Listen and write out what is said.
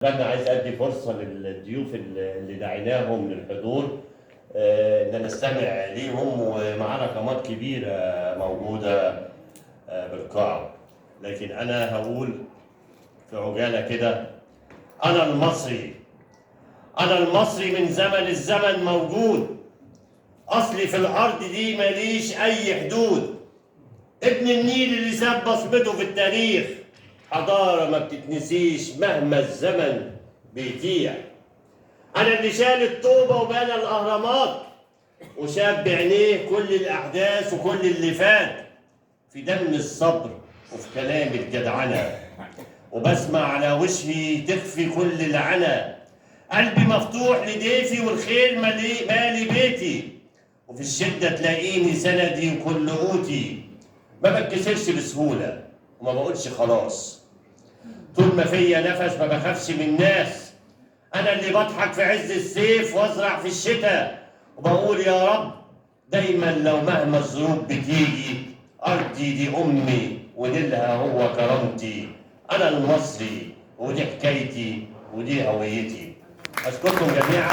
انا عايز ادي فرصة للضيوف اللي دعيناهم للحضور، ان نستمع ليهم، ومعانا قامات كبيرة موجودة بالقاعه. لكن انا هقول في عجالة كده: انا المصري، انا المصري من زمن الزمن موجود، اصلي في الارض دي ماليش اي حدود، ابن النيل اللي ساب بصمته في التاريخ، حضارة ما بتتنسيش مهما الزمن بيتيح. أنا اللي شال الطوبة وبنى الأهرامات، وشاب بعينيه كل الأحداث وكل اللي فات، في دم الصبر وفي كلام الجدعنة، وبسمع على وشي تخفي كل العنا. قلبي مفتوح لضيفي والخير مالي بيتي، وفي الشدة تلاقيني سندي وكل قوتي. ما بتكسرش بسهولة وما بقولش خلاص، طول ما فيا نفس ما بخافش من الناس. أنا اللي بضحك في عز السيف وأزرع في الشتاء، وبقول يا رب دايما لو مهما الظروف بتيجي، أرضي دي أمي ونيلها هو كرامتي. أنا المصري ودي حكايتي ودي هويتي. أشكركم جميعا.